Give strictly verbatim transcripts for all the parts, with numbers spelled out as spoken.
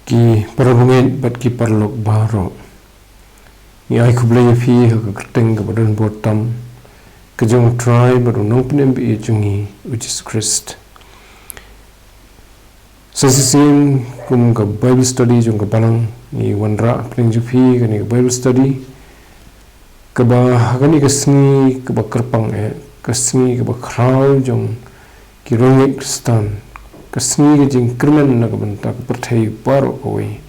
Ki parabangeit bad ki paralok baroh. Ngi ai khublei ïa phi ha ka kyrteng kaba don bor tam, ka jong U Trai bad U Nongpynim ba ïeit jong ngi, U Jisu Khrist. Sa shisien kum ka Bible study jong ka balang, ngi wanrah hapdeng jong phi kane ka Bible study kaba ha kane ka sngi kaba kyrpang eh, ka sngi kaba khraw jong ki riewngeit Khristan, ka sngi ka jingkyrmen na ka bynta ka pyrthei baroh kawei.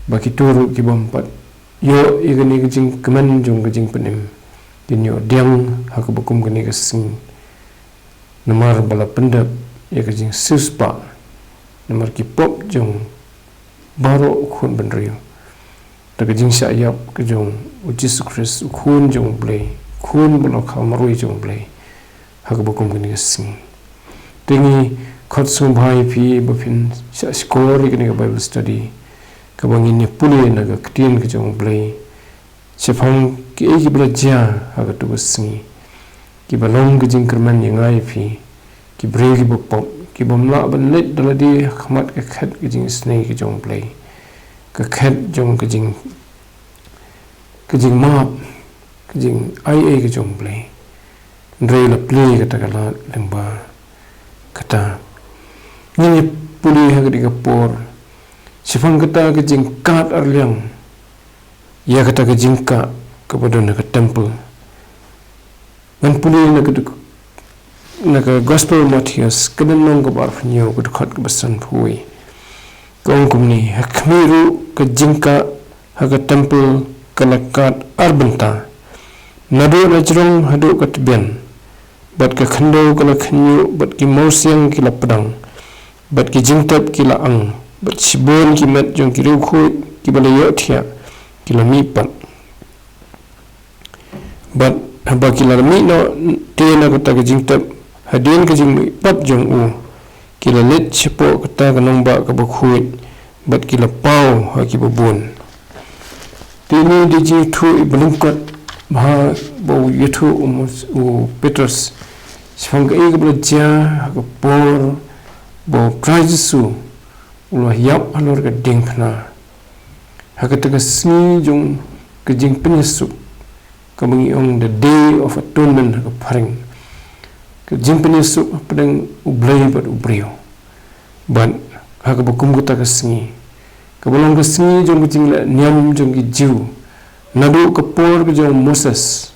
Ba kito ruh ki bym pat ïoh ïa kane ka jingkmen jong ka jingpynim, kin ïoh diang ha kaba kum kane ka sngi. Namar ba la pyndep ïa ka jingsiewspah namar ki pop jong baroh u khun bynriew da ka jingshah ïap ka jong U Jisu Khrist, u Khun jong U Blei, u Khun ba la kha marwei jong U Blei, ha kaba kum kane ka sngi. Te ngi khot sngewbha ïa phi ba phin shah shkor ïa kane ka Bible study kaba ngin ïa pule na ka ktien ka jong U Blei shaphang kiei kiba la jia ha kato ka sngi, kiba long ka jingkyrmen ïa nga ïa phi, ki briew kiba pop, ki bym lah ban leit da lade ha khmat ka khet ka jingisynei ka jong U Blei, ka khet jong ka jing, ka jingmap, ka jingai ei ka jong U Blei. Hynrei la plie kata ka lad lyngba kata. Ngin ïa pule ha kane ka por shaphang kata ka jingkad arliang ïa kata ka jingkah kaba don ha ka temple. Ngan pule na ka, na ka Gospel Mathaios, ka lynnong kaba arphew hynñiew, ka dkhot kaba sanphew wei. Ka ong kumne: Ha khmih ruh ka jingkah ha ka temple ka la kad ar bynta, naduh na jrong haduh ka tbian. Bad ka khyndew ka la khynñiuh, bad ki mawsiang ki la pdang, bad ki jingtep ki la ang, bad shibun ki met jong ki riewkhuid kiba la ïohthiah ki la mihpat. Bad haba ki la mih noh te na kata ka jingtep, hadien ka jingmihpat jong u, ki la leit shapoh kata ka nongbah kaba khuid, bad ki la paw ha kiba bun. Te ine i jingïathuh iba lyngkot bha ba u ïathuh u Mus-, u Petros shaphang kaei kaba la jia ha ka por ba U Trai Jisu u la ïap halor ka diengphna. Ha kata ka sngi jong ka jingpynïasuk, kaba ngi ong the Day of Atonement ha ka phareng, ka jingpynïasuk hapdeng U Blei bad u briew. Bad ha kaba kum kata ka sngi, kaba long ka sngi jong ka jingleh niam jong ki Jiw, naduh ka por ka jong u Moses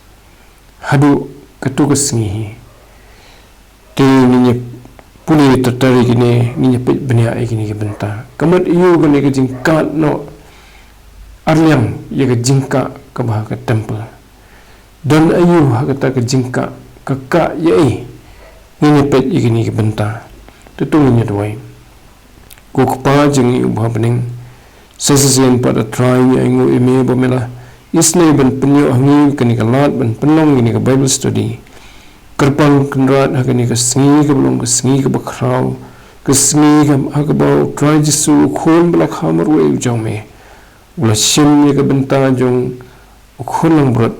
haduh kato ka sngi hi. Te ngin ïa pule tar tar ïa kine, ngin ïa peit bniah ïa kine ki bynta. Ka mut aïu kane ka jingkad noh arliang ïa ka jingkah kaba ha ka temple? Don aïu ha kata ka jingkah, ka kah ïa ei? Ngin ïa peit ïa kine ki bynta. Te to ngin ïa duwai. Ko Kpa jong ngi uba ha bneng, sa shisien pat, A Trai, ngi ainguh ïa me ba me la isynei ban pynïoh ha ngi kane ka lad ban pynlong ïa kane ka Bible study. Kyrpang Kynrad ha kane ka sngi kaba long ka sngi kaba khraw, ka sngi ka, ha kaba U Trai Jisu, u Khun ba la kha marwei u jong me, u la shim ïa ka bynta jong u Khun Langbrot,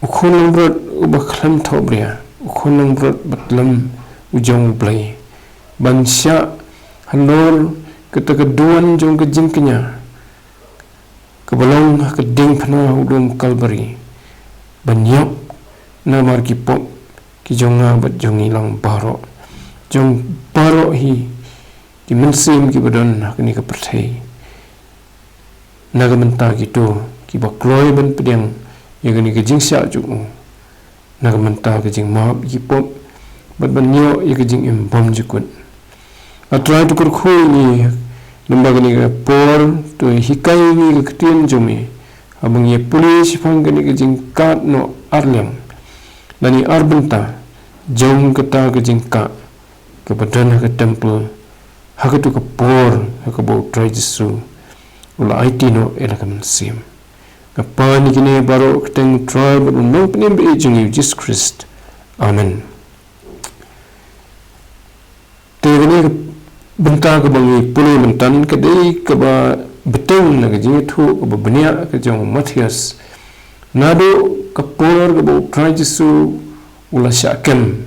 u Khun Langbrot uba khlem thohbria, u Khun Langbrot ba tlem, u jong U Blei, ban shah halor kata ka duwan jong ka jingkñia, kaba long ha ka diengphna ha u lum Kalbari, ban ïap namar ki pop ki jong nga bad jong ngi lang baroh, jong baroh hi ki mynsiem kiba don ha kane ka pyrthei. Na ka bynta kito kiba kloi ban pdiang ïa kane ka jingshah jong u, na ka bynta ka jingmap ïa ki pop, bad ban ïoh ïa ka jingim bymjukut. A Trai, to kyrkhu ïa ngi lyngba kane ka por, to hikai ïa ngi ka ktien jong me, haba ngi ïa pule shaphang kane ka jingkad noh arliang, lane ar bynta, jong kata ka jingkah kaba don ha ka temple, ha kato ka por ha kaba U Trai Jisu u la aiti noh ïa la ka mynsiem. Nga pan ïa kine baroh ha ka kyrteng U Trai bad U Nongpynim ba ïeit jong ngi, U Jisu Khrist. Amen. Te kane ka bynta kaba ngi pule mynta ka dei kaba bteng na ka jingïathuh kaba bniah ka jong u Mathaios, naduh ka por kaba U Trai Jisu u la shah kem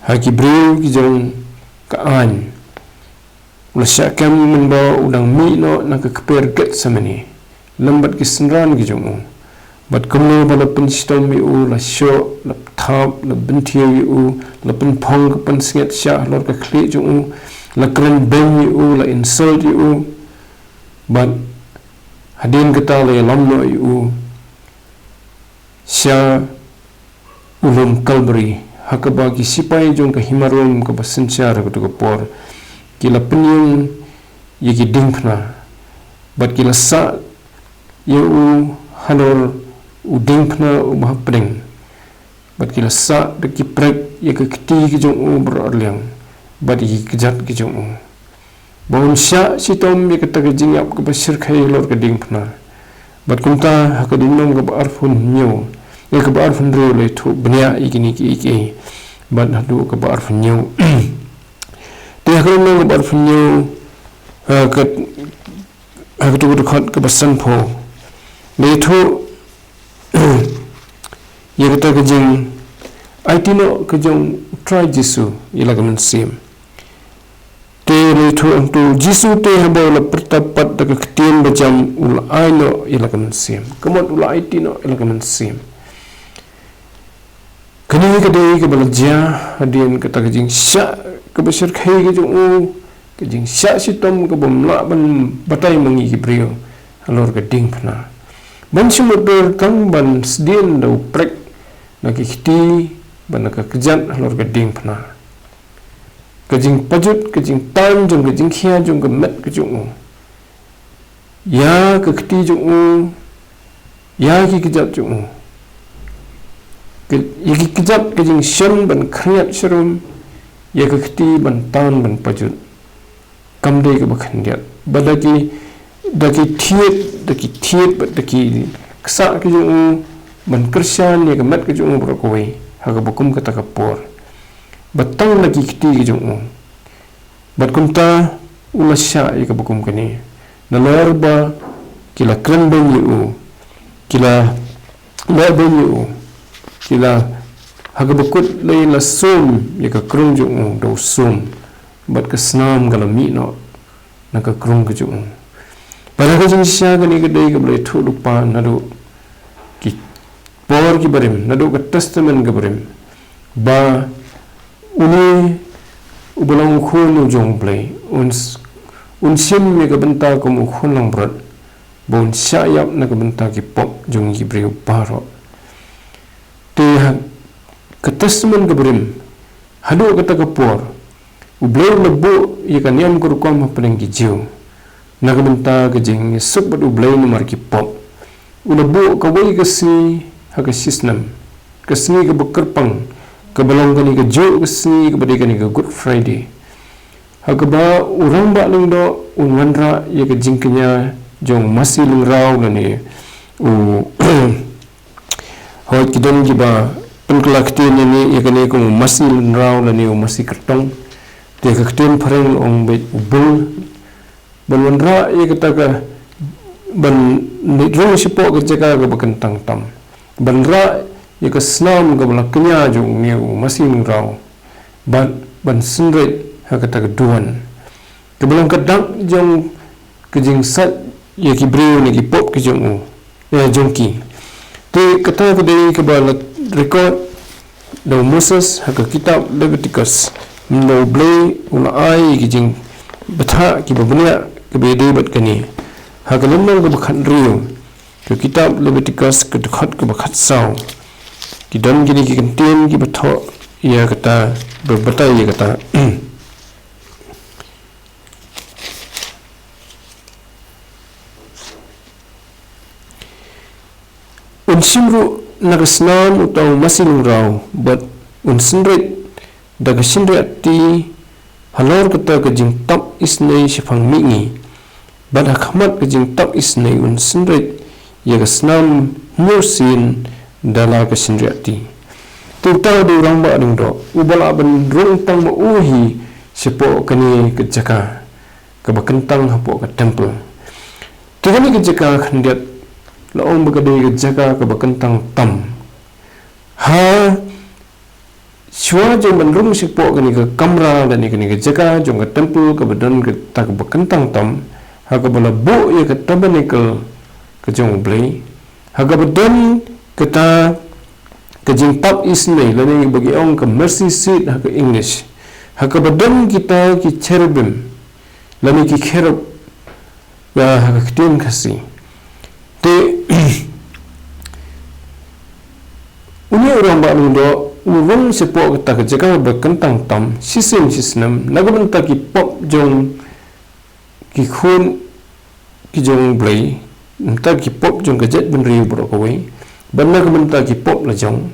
ha ki briew ki jong ka aiñ. U la shah kem mynba u dang mih noh na ka kper Gethsemane lem bad ki synran ki jong u. Bad kumno ba la pynshitom ïa u, la shoh, la pthap, la bynthiew ïa u, la pynphong ka pansngiat shah halor ka khlieh jong u, la kren beiñ ïa u, la insult ïa u. Bad hadien kata la ïalam noh ïa u sha u lum Kalbari, ha kaba ki sipai jong ka hima Rom kaba synshar ha katu ka por ki la pynïeng ïa ki diengphna, bad ki la sah ïa u halor u diengphna uba hapdeng, bad ki la sah da ki prek ïa ka kti ki jong u baroh arliang, bad ïa ki kjat ki jong u. Ba un shah shitom ïa kata ka jingïap kaba shyrkhei halor ka diengphna. Bad kumta ha ka lynnong kaba arphew hynñiew, eh, kaba arphew hynriew la ïathuh bniah ïa kine kiei kiei. Bad haduh kaba arphew hynñiew. Te ha ka lynnong kaba arphew hynñiew, ha ka, ha katu ka dkhot kaba sanphew, la ïathuh ïa kata ka jingaiti noh ka jong U Trai Jisu ïa la ka mynsiem. Te la ïathuh hangto, Jisu te haba u la pyrta pat da ka ktien bajam u la ai noh ïa la ka mynsiem. Ka mut u la aiti noh ïa la ka mynsiem. Kane ka dei kaba la jia hadien kata ka jingshah kaba shyrkhei ka jong u, ka jingshah shitom kabym lah ban batai ma ngi ki briew halor ka diengphna. Ban shu mutdur tang ban sdien da u prek na ki kti bad na ka kjat halor ka diengphna. Ka jingpajut, ka jingtan jong ka jingkhia jong ka met ka jong u ïa ka kti jong u, ïa ki kjat jong u. Ka, ïa ki kjat ka jingshon ban khriat sharum, ïa ka kti ban tan ban pajut. Kam dei kaba khyndiat. Bad da ki, da ki thied, da ki thied, bad da ki ksah ki jong u, ban kyrshan ïa ka met ka jong u baroh kawei ha kaba kum kata ka por. Bad tang da ki kti ki jong u. Bad kumta u la shah ïa kaba kum kane. Nalor ba ki la kren beiñ ïa u, ki la leh beiñ ïa u, ki la, ha kaba kut lei la sum ïa ka krung jong u da u sum. Bad ka snam ka la mih noh na ka krung ka jong u. Bad ha ka jingshisha kane ka dei kaba la ïathuh lypa naduh ki por kiba rim, naduh ka Testament kaba rim, ba une uba long u khun u jong U Blei un s-, un shim ïa ka bynta kum u khun langbrot, ba un shah ïap na ka bynta ki pop jong ki briew baroh. Te ha ka Testament kaba rim, haduh kata ka por, U Blei u la buh ïa ka niam ka rukom hapdeng ki Jiw na ka bynta ka jingïasuk bad U Blei namar ki pop. U la buh kawei ka sngi ha ka shisnem, ka sngi kaba kyrpang, kaba long kane kajuh ka sngi kaba dei kane ka Good Friday, ha kaba u Rangbah Lyngdoh un wanrah ïa ka jingkñia jong u masi lyngraw lane u Hooid, ki don kiba pynkylla ktien ïa kane kum u masi lynraw lane u masi kyrtong. Te ka ktien phareng ong beit u bull. Ban wanrah ïa kata ka, ban leit rung shapoh ka jaka kaba kyntang tam, ban rah ïa ka snam kaba la kñia jong une u masi lynraw, bad ban synreit ha kata ka duwan kaba long ka dak jong ka jingsait ïa ki briew na ki pop ki jong u, ïa jong ki. Te kata ka dei kaba la record da u Moses ha ka kitab Leviticus. Mynba U Blei u la ai ïa ki jingbthah kiba bniah kiba ïadei bad kane. Ha ka lynnong kaba khathynriew ka kitab Leviticus ka dkhot kaba khatsaw, ki don kine ki kyntien kiba thoh ïa kata, ba batai ïa kata. Un shim ruh na ka snam uta u masi lyngraw, bad un synreit da ka shynriahti halor kata ka jingtap isynei shaphang mihngi, bad ha khmat ka jingtap isynei un synreit ïa ka snam hynñiew sien da la ka shynriahti. Te uta u dei u Rangbah Lyngdoh uba lah ban rung tang ma u hi shapoh kane ka jaka kaba kyntang hapoh ka temple. Te kane ka jaka khyndiat la ong ba ka dei ka jaka kaba kyntang tam ha Shuwa jong ban rung shapoh kane ka kamra lane kane ka jaka jong ka temple kaba don kata kaba kyntang tam, ha kaba la buh ïa ka tabernacle ka jong U Blei, ha kaba don kata ka jingpap isynei lane ba ki ong ka mercy seat ha ka English, ha kaba don kita ki cherubim lane ki cherub, ha ka ktien Khasi. Te une u rangbah lyngdoh u rung shapoh kata ka jaka ba kyntang tam shisien shisnem na ka bynta ki pop jong ki khun ki jong U Blei, na ka bynta ki pop jong ka jaitbynriew baroh kawei, bad na ka bynta ki pop la jong,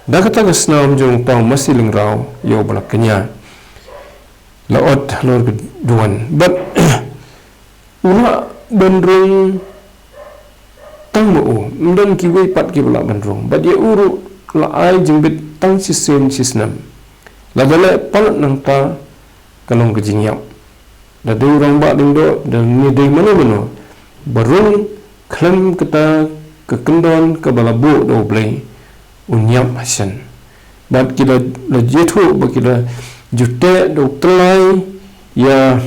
da kata ka snam jong uta u masi lyngraw ïa uba la kñia, la ot halor ka duwan. Bad u lah ban rung tang ma u, ym don kiwei pat kiba lah ban rung. Bad ïa u ruh la ai jingbit tang shisien shisnem. Lada leh palat nangta ka long ka jingïap. Da dei u rangbah lyngdoh, da ne dei mano mano ba rung khlem kata ka kyndon kaba la buh da U Blei, un ïap hashen. Bad ki la, la ïathuh ba ki la ju teh da u tyllai ïa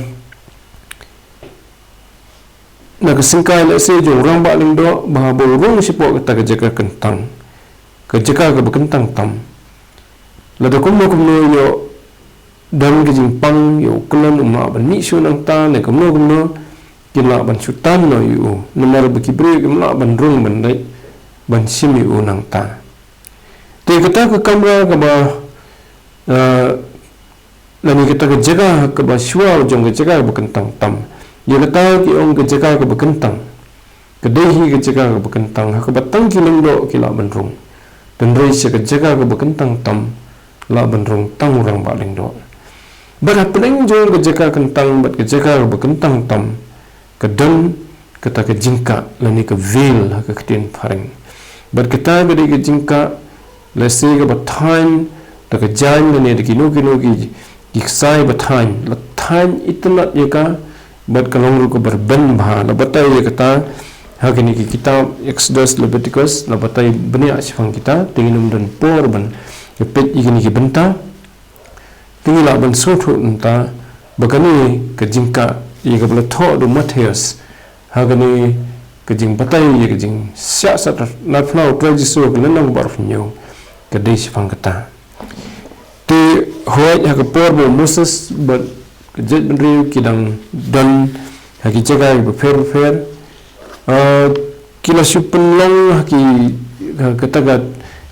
na ka syngkai lehse jong u rangbah lyngdoh ba haba u rung shapoh kata ka jaka kyntang, ka jaka kaba kyntang tam, lada kumno kumno ïoh don ka jingpang ïa u kyllon, um lah ban mih shuh nangta, ne kumno kumno kin lah ban shu tan noh ïa u, namar ba ki briew kim lah ban rung ban leit ban shim ïa u nangta. Te kata ka kamra kaba, eh, lane kata ka jaka kaba shuwa jong ka jaka kaba kyntang tam, ïa kata ki ong ka jaka kaba kyntang. Ka dei hi ka jaka kaba kyntang ha kaba tang ki lyngdoh ki lah ban rung. Hynrei sha ka jaka kaba kyntang tam lah ban rung tang u rangbah lyngdoh. Bad hapdeng jong ka jaka kyntang bad ka jaka kaba kyntang tam, ka don kata ka jingkah lane ka veil ha ka ktien phareng. Bad kata ka dei ka jingkah, lehse kaba thaiñ da ka jaiñ lane da kino kino ki, ki ksai ba thaiñ, la thaiñ itynnad ïa ka, bad ka long ruh kaba rben bha. La batai ïa kata ha kine ki kitab Exodus, Leviticus, la batai bniah shaphang kita, te ngin ym don por ban peit ïa kine ki bynta. Te ngi lah ban sngewthuh mynta ba kane ka jingkah ïa kaba la thoh da u Mathaios ha kane ka jingbatai ïa ka jingshah sahnarphna u Trai Jisu ha ka lynnong ba arphew hynñiew ka dei shaphang kata. Te hooid ha ka por ba u Moses bad ka jaitbynriew ki dang don ha ki jaka bapher bapher, ah, ki la shu pynlong ha ki, ha kata ka,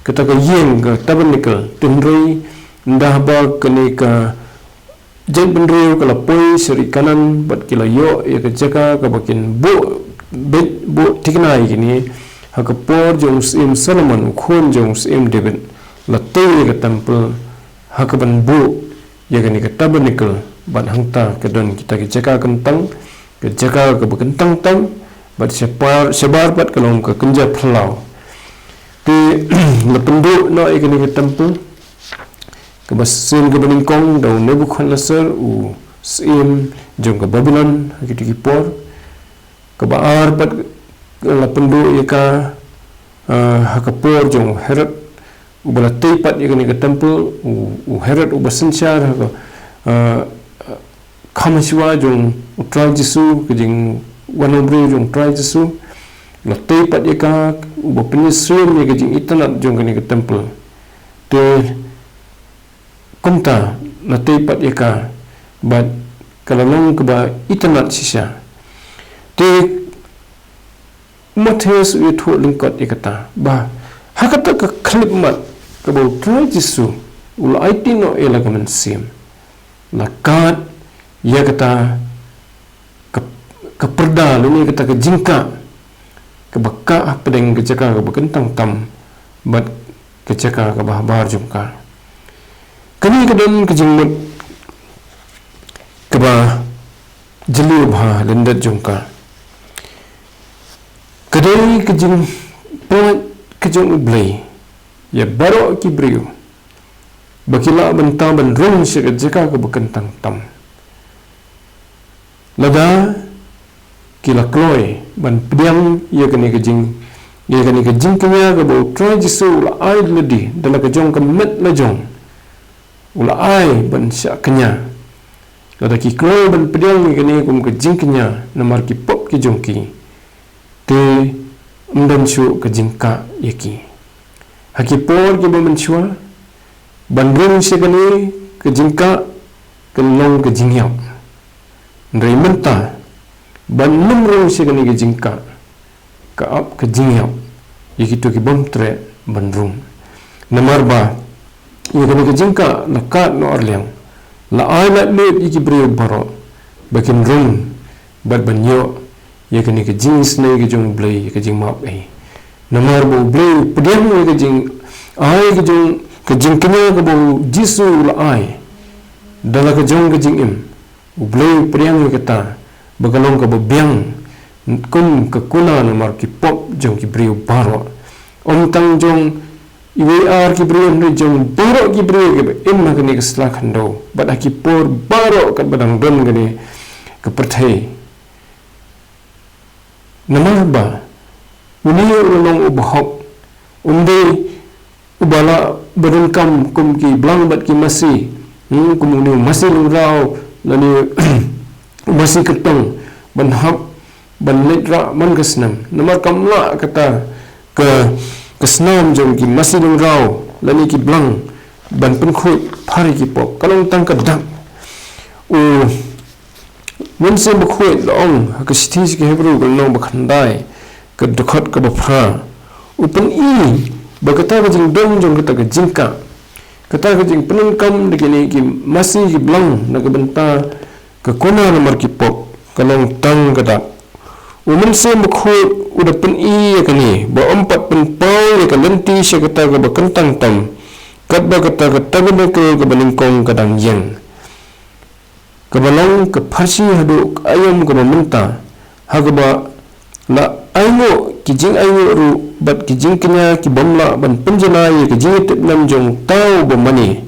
kata ka ïing ka tabernacle, hynrei ynda haba kane ka jaitbynriew ka la poi sha ri Kanaan bad ki la ïoh ïa ka jaka kaba kin buh beit, buh thikna ïa kine, ha ka por jong u syiem Solomon, u khun jong u syiem David, la tei ïa ka temple ha kaban buh ïa kane ka tabernacle, bad hangta ka don kita ki jaka kyntang, ka jaka kaba kyntang tam, bad shabar, shabar pat ka long ka kynja phyllaw. Te la pynduh noh ïa kane ka temple kaba sien kaba nyngkong da u Nebukhadnessar u syiem jong ka Babilon ha kito ki por. Kaba ar pat la pynduh ïa ka, ah, ha ka por jong u Herod uba la tei pat ïa kane ka temple, u, u Herod uba synshar ha ka, ah, kham hashwa jong u Trai Jisu, ka jingwan long briew jong u Trai Jisu, la tei pat ïa ka, uba pynïasyriem ïa ka jingitynnad jong kane ka temple. Te kumta la tei pat ïa ka, bad ka la long kaba itynnad shisha. Te u Mathaios u ïathuh lyngkot ïa kata ba ha kata ka khyllipmat kaba u Trai Jisu u la aiti noh ïa la ka mynsiem, la kad ïa kata ka, ka pyrda lane kata ka jingkah kaba kah hapdeng ka jaka kaba kyntang tam bad ka jaka kaba habar jong ka. Kane ka don ka jingmut kaba jylliew bha lyndet jong ka. Ka dei ka jingpyllait ka jong U Blei ïa baroh ki briew ba ki lah bynta ban rung sha ka jaka kaba kyntang tam. Lada ki la kloi ban pdiang ïa kane ka jing, ïa kane ka jingkñia kaba u Trai Jisu u la ai da lade da la ka jong ka met la jong, u la ai ban shah kñia. Lada ki kloi ban pdiang ïa kane kum ka jingkñia namar ki pop ki jong ki, te ym don shuh ka jingkah ïa ki. Ha ki por kiba mynshuwa, ban rung sha kane ka jingkah kan long ka jingïap. Hynrei mynta, ban ym rung sha kane ka jingkah, ka ap ka jingïap ïa kito ki bym treh ban rung. Namar ba ïa kane ka jingkah la kat noh ar liang, la ai laitluid ïa ki briew baroh ba kin rung bad ban ïoh ïa kane ka jingisynei ka jong U Blei, ïa ka jingmap ei. Namar ba U Blei u pdiang ïa ka jingai ka jong, ka jingkñia kaba U Jisu u la ai da la ka jong ka jingim. U Blei u pdiang ïa kata ba ka long kaba biang kum ka kuna namar ki pop jong ki briew baroh. Ym tang jong iwei ar ki briew, hynrei jong baroh ki briew kiba im ha kane ka sla khyndew bad ha ki por baroh katba dang don kane ka pyrthei. Namar ba une u la long uba hok, um dei uba lah ba donkam kum ki blang bad ki masi, hmm, kum une u masi lyngraw lane u masi kyrtong ban hap ban leit rah man ka snem. Namar kam lah kata ka, ka snam jong ki masi lyngraw lane ki blang ban pynkhuid phar ïa ki pop, ka long tang ka dak. U Mynsiem Bakhuid la ong ha ka shithi sha ki Hebru ka lynnong ba khyndai, ka dkhot kaba phra, u pyni ba kata ka jingdon jong kata ka jingkah, kata ka jingpyndonkam da kine ki masi ki blang na ka bynta ka kuna namar ki pop, ka long tang ka dak. U Mynsiem Bakhuid u da pyni ïa kane ba ym pat pynpaw ïa ka lynti sha kata kaba kyntang tam, katba kata ka tabernakl kaba nyngkong ka dang ïeng, kaba long ka pharshi haduh ka aïom kaba mynta, ha kaba la ainguh ki jingainguh ruh bad ki jingkñia ki bym lah ban pynjanai ïa ka jingïatiplem jong uta uba mane,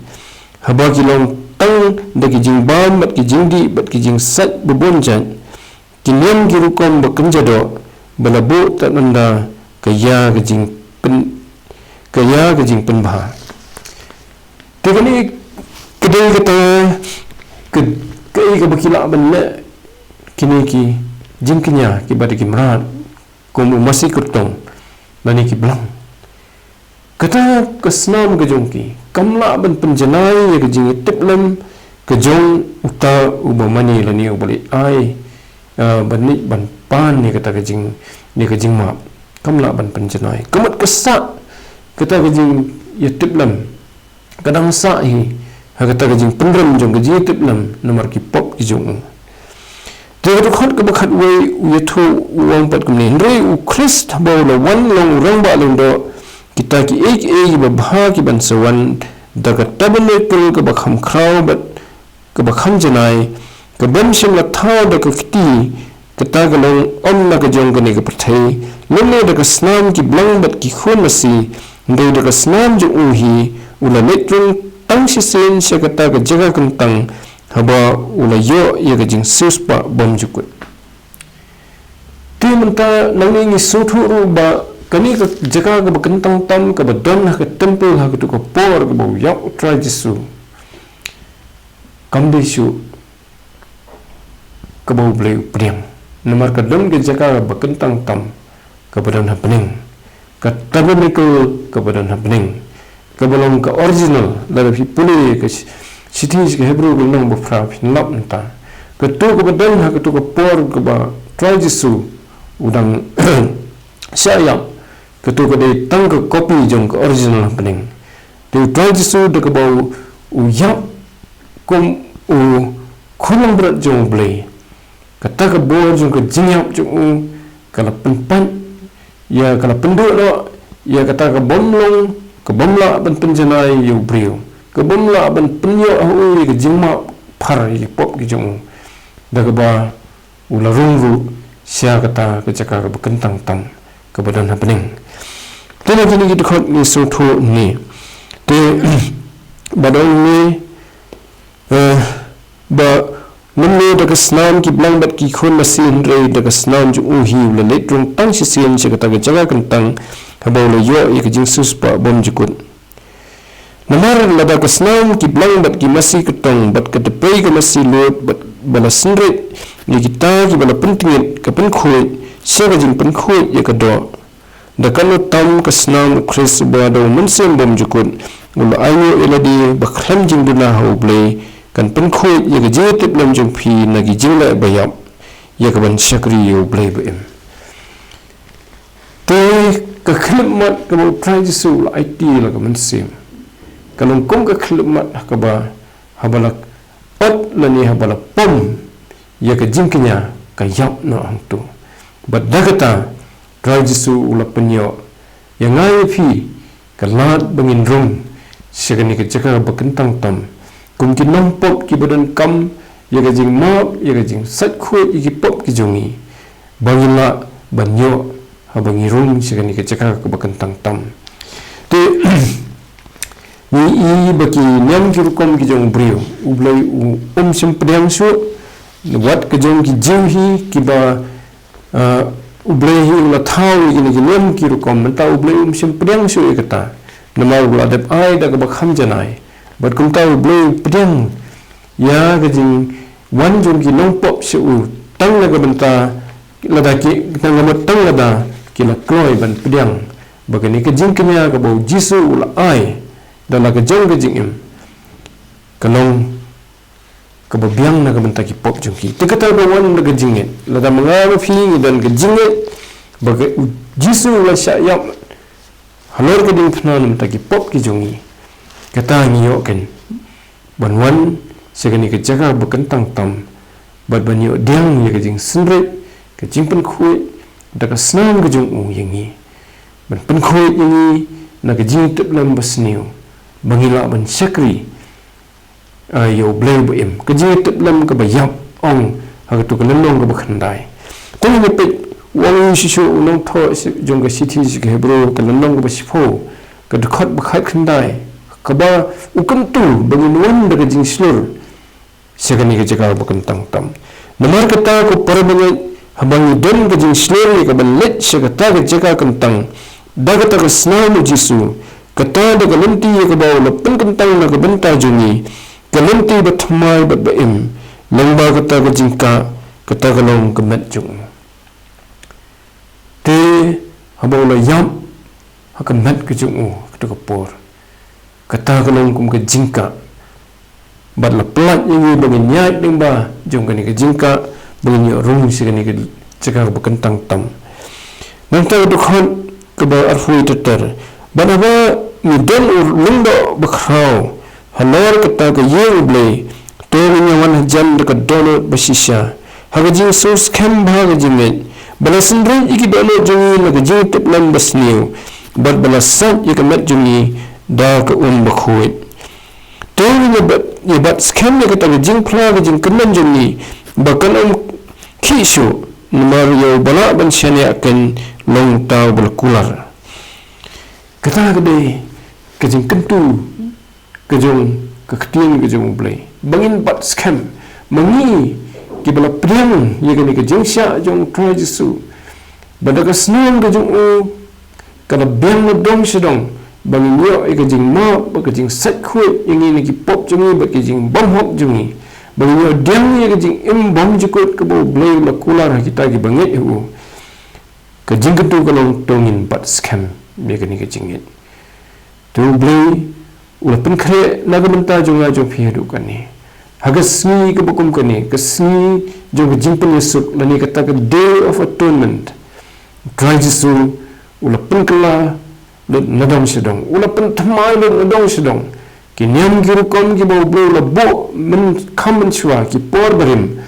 haba ki long tang da ki jingbam bad ki jingdih bad ki jingsait ba bun jait. Ki niam ki rukom ba kynja doh ba la buh tad ynda ka ïa ka jingpyn, ka ïa ka jingpynbha. Te kane ka dei kata ka, kaei kaba ki lah ban leh kine ki jingkñia kiba da ki mrad kum u masi kyrtong lane ki blang. Kata ka snam ka jong ki kam lah ban pynjanai ïa ka jingïatiplem ka jong uta uba mane lane uba leit ai, ah, ban leit ban pan ïa kata ka jing, ïa ka jingmap. Kam lah ban pynjanai. Ka mut ka sah kata ka jingïatiplem, ka dang sah hi ha kata ka jingpynrem jong ka jingïatiplem namar ki pop ki jong u. Te ka dkhot kaba khatwei u ïathuh, u ong pat kumne: Hynrei U Khrist haba u la wan long u rangbah lyngdoh kita kiei kiei kiba bha ki ban sa wan da ka tabernakl kaba kham khraw bad kaba kham janai, ka bym shym la thaw da ka kti, kata ka long ym na ka jong kane ka pyrthei, lymne da ka snam ki blang bad ki khun masi, hynrei da ka snam jong u hi u la leit rung tang shisien sha kata ka jaka kyntang, haba u la ïoh ïa ka jingsiewspah bymjukut. Te mynta nangne ngi sngewthuh ruh ba kane ka jaka kaba kyntang tam kaba don ha ka temple ha katu ka por kaba u ïap U Trai Jisu, kam dei shuh kaba U Blei u pdiang. Namar ka don ka jaka ba kyntang tam kaba don ha bneng, ka tabernakl kaba don ha bneng, kaba long ka original. Lada phi pule ka shi-, shithi sha ki Hebru ka lynnong ba phra, phin lap mynta. Katu kaba don ha katu ka por kaba Trai Jisu u dang shah ïap, katu ka dei tang ka copy jong ka original ha bneng. Te U Trai Jisu da kaba u, u ïap kum u khun langbrot jong U Blei, kata ka bor jong ka jingïap jong u ka la pynpait ïa, ka la pynduh noh ïa kata ka bym long, ka bym lah ban pynjanai ïa u briew, ka bym lah ban pynïoh ha u ïa ka jingmap phar ïa ki pop ki jong u, da kaba u la rung ruh sha kata ka jaka kaba kyntang tam kaba don ha bneng. Te na kine ki dkhot ngi sngewthuh ne, te ba don ne, eh, ba lymne da ka snam ki blang bad ki khun masi, hynrei da ka snam jong u hi u la leit rung tang shisien sha kata ka jaka kyntang, haba u la ïoh ïa ka jingsiewspah bymjukut. Namar lada ka snam ki blang bad ki masi kyrtong bad ka dpei ka masi lud bad ba la synreit ïa kita kiba la pyntngit ka pynkhuid sha ka jingpynkhuid ïa ka doh, da katno tam ka snam U Khrist uba da U Mynsiem Bymjukut u la ainguh ïa lade ba khlem jingduna ha U Blei kan pynkhuid ïa ka jingïatiplem jong phi na ki jingleh ba ïap ïa ka ban shakri ïa U Blei ba im. Te ka khyllipmat kaba U Trai Jisu u la aiti la ka mynsiem ka long kum ka khyllipmat ha kaba haba la ot lane haba la pom ïa ka jingkñia ka ïap noh hangto. Bad da kata Trai Jisu u la pynïoh ïa nga ïa phi ka lad ba ngin rung sha kane ka jaka ba kyntang tam kum ki nongpop kiba donkam ïa ka jingmap, ïa ka jingsait khuid ïa ki pop ki jong ngi, ba ngin lah ban ïoh haba ngi rung sha kane ka jaka kaba kyntang tam. Te ngi i ba ki niam ki rukom ki jong u briew U Blei u um shym pdiang shuh. Wat ka jong ki Jiw hi kiba, ah, U Blei hi u la thaw ïa kine ki niam ki rukom, mynta U Blei um shym pdiang shuh ïa kata. Namar u la dep ai da kaba kham janai. Bad kumta U Blei u pdiang ïa ka jingwan jong ki nongpop sha u tang na ka bynta lada ki, tang na ka bynta tang lada ki la kloi ban pdiang ba kane ka jingkñia kaba U Jisu u la ai da la ka jong ka jingim ka long kaba biang na ka bynta ki pop jong ki. Te kata ka wan da ka jingngeit. Lada ma nga ma phi ngi don ka jingngeit ba ka U Jisu u la shah ïap halor ka diengphna na ka bynta ki pop ki jong ngi, kata ngi ïoh kan ban wan sha kane ka jaka ba kyntang tam bad ban ïoh pdiang ïa ka jingsynreit, ka jingpynkhuid da ka snam ka jong u ïa ngi, ban pynkhuid ïa ngi na ka jingïatiplem ba sniew ba ngi lah ban shakri, ah, ïa U Blei ba im. Ka jingïatiplem kaba ïap, ong ha kato ka lynnong kaba khyndai. Te ngi peit u ong shisha u nongthoh jong ka shithi sha ki Hebru ka lynnong kaba shiphew, ka dkhot ba khatkhyndai, kaba u kyntu ba ngin wan da ka jingshlur sha kane ka jaka ba kyntang tam. Namar kata ko para bangeit, haba ngi don ka jingshlur ïa ka ban leit sha kata ka jaka kyntang da kata ka snam U Jisu, kata da ka lynti ïa kaba u la pynkyntang na ka bynta jong ngi, ka lynti ba thymmai bad ba im, lyngba kata ka jingkah, kata ka long ka met jong u. Te haba u la ïap ha ka met ka jong u ha kato ka por, kata ka long kum ka jingkah bad la pyllait ïa ngi ba ngin ïaid lyngba jong kane ka jingkah ba ngin ïoh rung sha kane ka jaka ba kyntang tam. Nangta ka dkhot kaba arphew ter ter, bad haba ngi don u lyngdoh bakhraw halor kata ka ïing U Blei, to ngin ïa wan hajan da ka dohnud ba shisha ha ka jingsngewskhem bha ka jingngeit, ba la synreit ïa ki dohnud jong ngi na ka jingïatiplem ba sniew bad ba la sait ïa ka met jong ngi da ka um bakhuid. To ngin ïa bat, ïa bat skhem ïa kata ka jingphla ka jingkyrmen jong ngi ba kan ym khih shuh, namar ïa uba lah ban shaniah kan long uta uba la kular. Kata ka dei ka jingkyntu ka jong ka ktien ka jong U Blei ba ngin bat skhem, ma ngi kiba la pdiang ïa kane ka jingshah jong U Trai Jisu, ba da ka snam ka jong u ka la biang na dong sha dong, ba ngin ïoh ïa ka jingmap bad ka jingsait khuid ïa ngi na ki pop jong ngi bad ki jingbymhok jong ngi, ba ngin ïoh pdiang ïa ka jingim bymjukut kaba U Blei u la kular ha kita kiba ngeit ha u. Ka jingkyntu ka long to ngin bat skhem ïa kane ka jingngeit. Te U Blei u la pynkhreh na ka bynta jong nga jong phi haduh kane. Ha ka sngi kaba kum kane, ka sngi jong ka jingpynïasuk lane kata ka Day of Atonement, U Trai Jisu u la pynkylla lut na dong sha dong, u la pynthymmai lut na dong sha dong. Ki niam ki rukom kiba U Blei u la buh mynkham mynshuwa, ki por barim,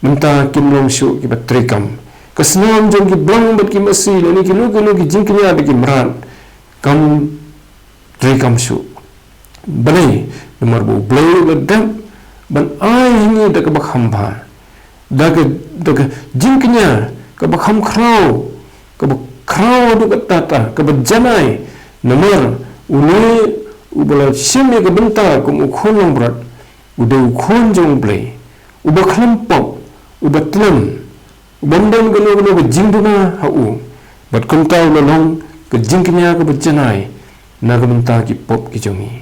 mynta kim long shuh kiba treikam. Ka snam jong ki blang bad ki masi lane kino kino ki jingkñia bad ki mrad kam treikam shuh. Balei? Namar ba U Blei u la dep ban ai ha ngi da kaba kham bha, da ka, da ka jingkñia kaba kham khraw, kaba khraw haduh katta katta, kaba janai. Namar une uba la shim ïa ka bynta kum u khun langbrot, u dei u khun jong U Blei, uba khlem pop, uba tlem, u bym don kano kano ka jingduna ha u. Bad kumta u la long ka jingkñia kaba janai na ka bynta ki pop ki jong ngi.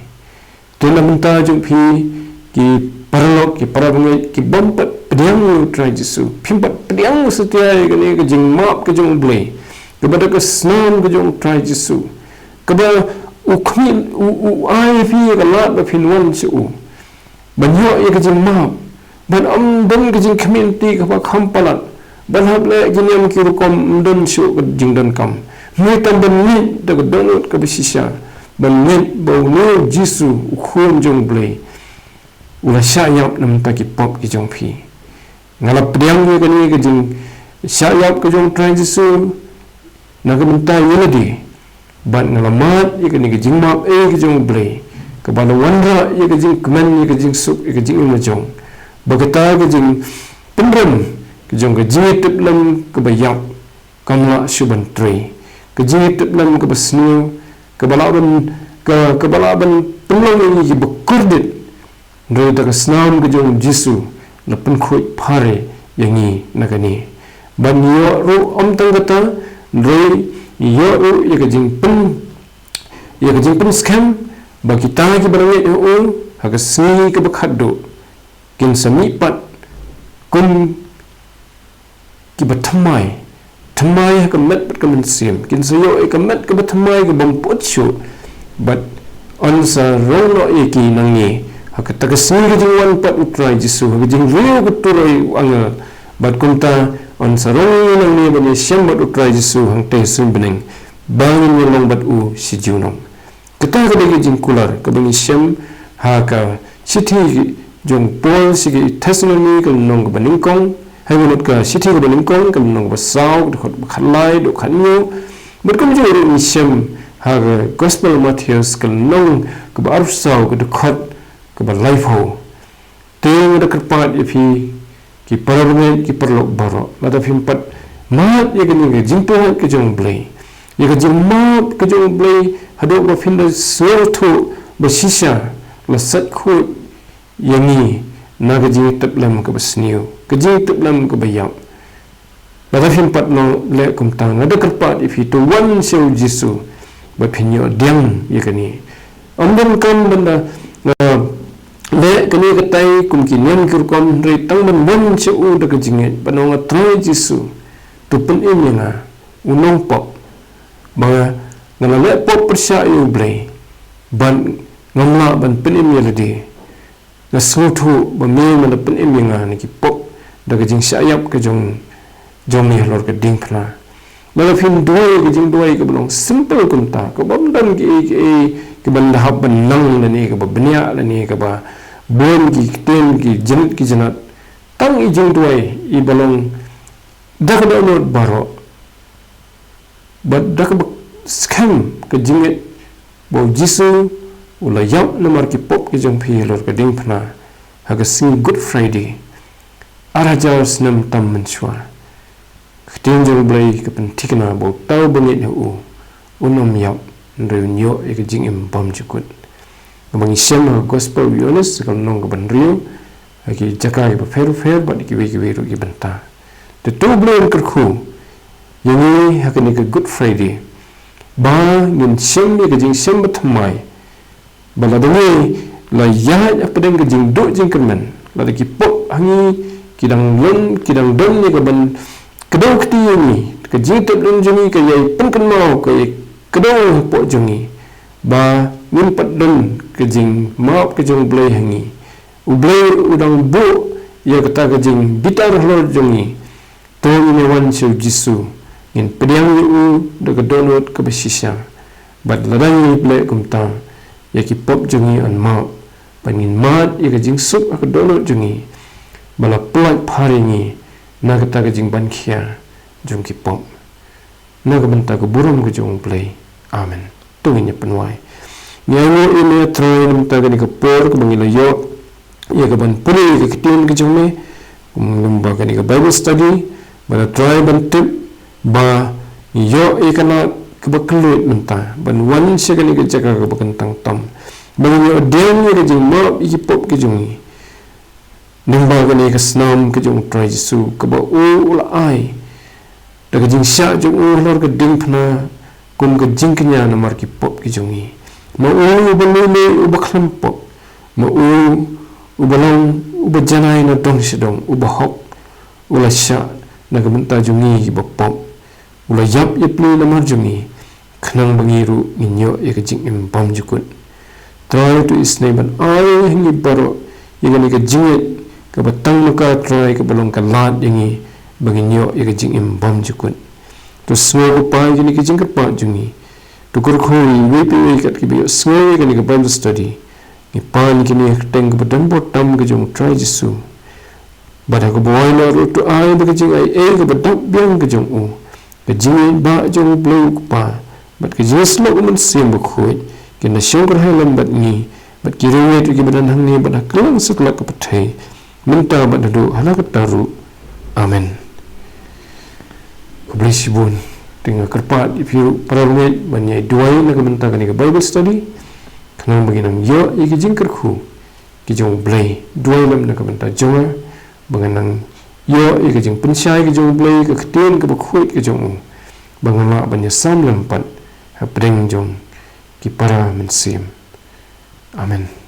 Te na bynta jong phi ki paralok, ki parabangeit, ki bym pat pdiang ïa u Trai Jisu, phim pat pdiang satia ïa kane ka jingmap ka jong U Blei, kaba da ka snam ka jong u Trai Jisu, kaba u khmih, u, u ai ïa phi ïa ka lad ba phin wan sha u ban ïoh ïa ka jingmap, ban ym don ka jingkhmih lynti kaba kham palat, ban hap leh ki niam ki rukom, ym don shuh ka jingdonkam. Hynrei tang ban ngeit da ka dohnud kaba shisha, ban ngeit ba une u Jisu, u Khun jong U Blei, u la shah ïap na bynta ki pop ki jong phi. Nga la pdiang ïa kane ka jingshah ïap ka jong u Trai Jisu na ka bynta ïa lade, bad nga la mad ïa kane ka jingmap ei ka jong U Blei, kaba la wanrah ïa ka jingkmen, ïa ka jingsuk, ïa ka jingim la jong, ba kata ka jingpynrem ka jong ka jingïatiplem kaba ïap kam lah shuh ban trei. Ka jingïatiplem kaba sniew, kaba lah ban, ka, kaba lah ban pynlong ïa ngi kiba kordit. Hynrei da ka snam ka jong u Jisu la pynkhuid phar ïa ngi na kane. Bad ngi ïoh ruh ym tang kata, hynrei ngi ïoh ruh ïa ka jingpyn, ïa ka jingpynskhem ba kita kiba la ngeit ha u ha ka sngi kaba khatduh kin sa mihpat kum kiba thymmai, thymmai ha ka met bad ka mynsiem, kin sa ïoh ïa ka met kaba thymmai, ka bym pyut shuh, bad yn sa rong noh ïa ki nangne ha kata ka sngi ka jingwan pat u Trai Jisu, ha ka jingriew ka turoi u angel, bad kumta yn sa rong ïa ngi nangne ban ïashem bad u Trai Jisu hangtei suiñ bneng, ba ngin ïalong bad u shi junom. Kata ka dei ka jingkular kaba ngi shem ha ka shithi jong u Paul sha ki Thessaloni ka lynnong kaba nyngkong, ha, ngi mut ka shithi kaba nyngkong ka lynnong kaba saw, ka dkhot ba khatlai haduh khathynñiew. Bad kumjuh ruh ngi shem ha ka Gospel Mathaios ka lynnong kaba arphew, ka dkhot kaba laiphew. Te nga da kyrpad ïa phi ki parabangeit, ki paralok baroh, lada phim pat mad ïa kane ka jingpyllait ka jong U Blei, ïa ka jingmap ka jong U Blei, haduh ba phin da sngewthuh ba shisha la sait khuid ïa ngi na ka jingïatiplem kaba sniew, ka jingïatiplem kaba ïap. Lada phim pat leh kumta, nga da kyrpad ïa phi, to wan sha u Jisu ba phin ïoh pdiang ïa kane. Ym donkam ban da, ah, leh kane katai kum ki niam ki rukom, hynrei tang ban wan sha u da ka jingngeit ban ong, A Trai Jisu, to pynim ïa nga, u nongpop, ba nga la leh pop pyrshah ïa U Blei, bad ngam lah ban pynim ïa lade. Nga sngewthuh ba me me la pynim ïa nga na ki pop da ka jingshah ïap ka jong, jong me halor ka diengphna. Lada phim duwai ka jingduwai kaba long simple kumta, kaba ym don kiei kiei kiban da hap ban nang lane kaba bniah lane kaba bun ki ktien ki jnat ki jnat, tang i jingduwai iba long da ka dohnud baroh, bad da kaba skhem ka jingngeit ba u Jisu u la ïap namar ki pop ki jong phi halor ka diengphna ha ka sngi Good Friday, ar hajar snem tam mynshuwa. Ka ktien jong U Blei ka pynthikna ba uta uba ngeit ha u, un ym ïap, hynrei un ïoh ïa ka jingim bymjukut. Kaba ngi shem ha ka Gospel u Ïoannis ka lynnong kaba hynriew, ha ki jaka kiba pher pher bad kiwei kiwei ruh ki bynta. Te to U Blei un kyrkhu ïa ngi ha kane ka Good Friday, ba ngin shem ïa ka jingshem bathymmai, ba lada ngi la ïaid hapdeng ka jingduh jingkyrmen, lada ki pop ha ngi ki dang lon, ki dang don ïa kaban kdew kti ïa ngi, ka jingtep lon jong ngi ka ïai pynkynmaw, ka ïai kdew hapoh jong ngi, ba ngin pat don ka jingmap ka jong U Blei ha ngi. U Blei u dang buh ïa kata ka jingbitar halor jong ngi. To ngin ïa wan sha u Jisu, ngin pdiang ïa u da ka dohnud kaba shisha. Bad lada ngi leh kumta, ïa ki pop jong ngi yn map, bad ngin mad ïa ka jingsuk ha ka dohnud jong ngi, ba la pyllait phar ïa ngi na kata ka jingban khia jong ki pop. Na ka bynta ka burom ka jong U Blei. Amen. To ngin ïa pynwai. Ngi ainguh ïa me, A Trai, na bynta kane ka por kaba ngi la ïoh ïa kaban pule ïa ka ktien ka jong me, kumba kane ka Bible study, bad A Trai, ban tip ba ngi ïoh ïa ka lad kaba kylluid mynta ban wan sha kane ka jaka kaba kyntang tam, ba ngin ïoh pdiang ïa ka jingmap ïa ki pop ki jong ngi. Lyngba kane ka snam ka jong U Trai Jisu kaba u, u la ai da ka jingshah jong u halor ka diengphna kum ka jingkñia namar ki pop ki jong ngi. Ma u uba lei lei, uba khlem pop, Ma u, uba long uba janai na dong sha dong, uba hok, u la shah na ka bynta jong ngi kiba pop, u la ïap ïapli namar jong ngi, khnang ba ngi ruh ngin ïoh ïa ka jingim bymjukut. Trai, to isynei ban ai ha ngi baroh ïa kane ka jingngeit kaba tang ma ka, Trai, kaba long ka lad ïa ngi ba ngin ïoh ïa ka jingim bymjukut. To sngew, ko Pa, ïa kane ka jingkyrpad jong ngi. To kyrkhu ïa iwei pa iwei kat kiba ïohsngew ïa kane ka Bible study. Ngi pan ïa kine ha ka kyrteng kaba don bor tam ka jong u Trai Jisu. Bad ha kaba wai noh ruh, to ai ba ka jingaiei kaba dap biang ka jong u, ka jingïeit ba jong u Blei u Kpa, bad ka jingïasyllok u Mynsiem Bakhuid, kin da shongkyrhai lem bad ngi, bad ki riewngeit ruh kiba don hangne bad ha kylleng satlak ka pyrthei, mynta bad naduh ha la katta ruh. Amen. Khublei shibun. Te nga kyrpad ïa phi ruh para bangeit ban ïai duwai na ka bynta kane ka Bible study, khnang ba ngin nang ïoh ïa ka jingkyrkhu ka jong u Blei. Duwai lem na ka bynta jong nga, ba ngan nang ïoh ïa ka jingpynshai ka jong u Blei, ka ktien kaba khuid ka jong u, ba ngan lah ban ïasam lem pat hapdeng jong ki para mynsiem. Amen.